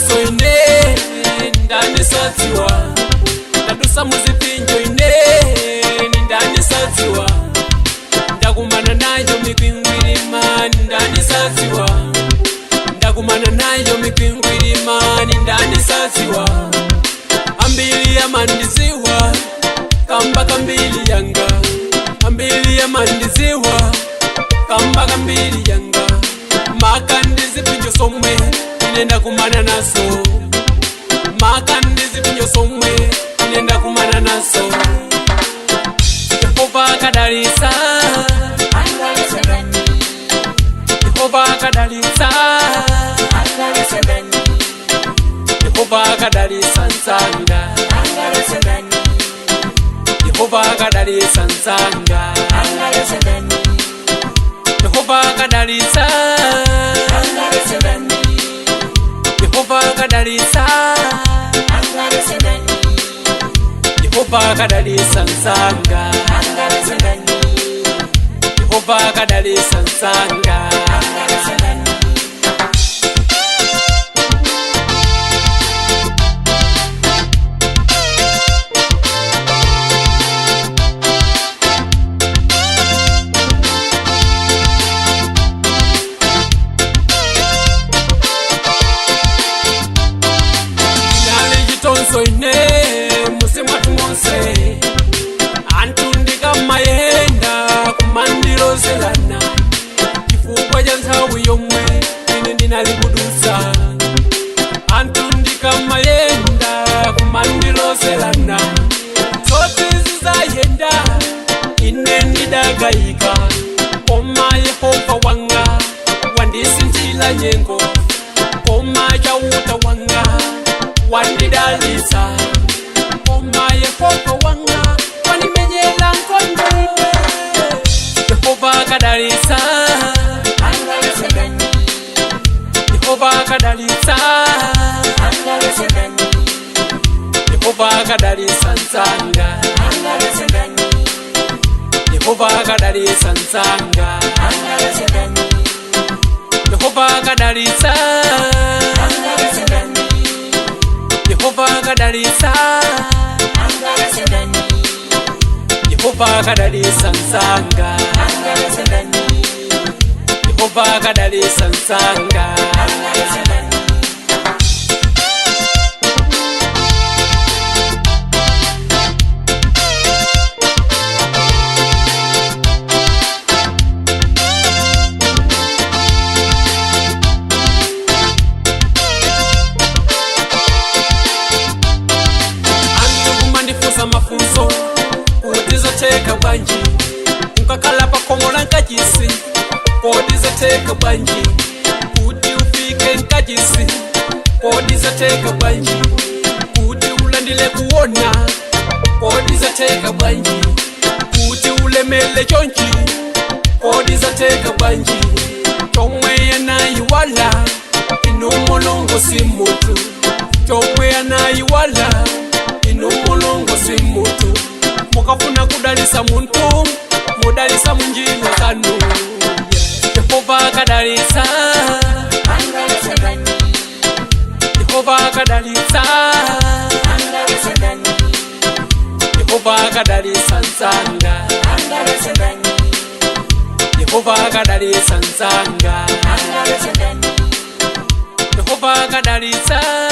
chitonzo ine ndanisadziwa, ndadusa muzipinjo ine ndanisadziwa, ndakumana nayo mikwingwirima ndanisadziwa, ndakumana nayo mikwingwirima ndanisadziwa. Ambili amandiziwa kamba kambili yanga, ambili amandiziwa kamba kambili yanga, maka ndizipinjo somwe ine ndakumana naso, maka ndizipinjo somwe ine ndakumana naso. Yehova akadalitsa, Yehova akadalitsa, Yehova akadalitsa nsanga, Yehova akadalitsa nsanga, Yehova akadalitsa, Yehova akadalitsa, Yehova akadalitsa nsanga, Yehova akadalitsa nsanga. Nali chitonzo ine musi mwathu monse, anthu ndikamayenda kumandilozelana chifukwa cha nthawi yomwe ine ndinali kudusa. Anthu ndikamayenda kumandilozelana zoti zizayenda, ine ndidakayika, koma Yehova wanga wandisinthila nyengo, koma Chauta wanga wandidalitsa, koma Yehova wanga wandimenyela nkhondo. Yehova akadalitsa, Yehova akadalitsa, Yehova akadalitsa nsanga, Yehova akadalitsa nsanga, Yehova akadalitsa, Yehova akadalitsa, Yehova akadalitsa nsanga, Yehova akadalitsa nsanga. Anthu kumandifunsa mafunso kuti zotheka bwanji nkakhala pakhomo la nkachisi, kodi zotheka bwanji kuti ufike nkachisi, kodi zotheka bwanji kuti ulandile kuona, kodi zotheka bwanji kuti ulemele chonchi, kodi zotheka bwanji chomwe anayiwala inu Mulungu si mutu, chomwe anayiwala inu Mulungu si mutu. Mukafuna kudalisa muntu mudalisa munjira zanu. Yehova akadalitsa, Yehova akadalitsa, Yehova akadalitsa nsanga, Yehova akadalitsa nsanga, Yehova akadalitsa.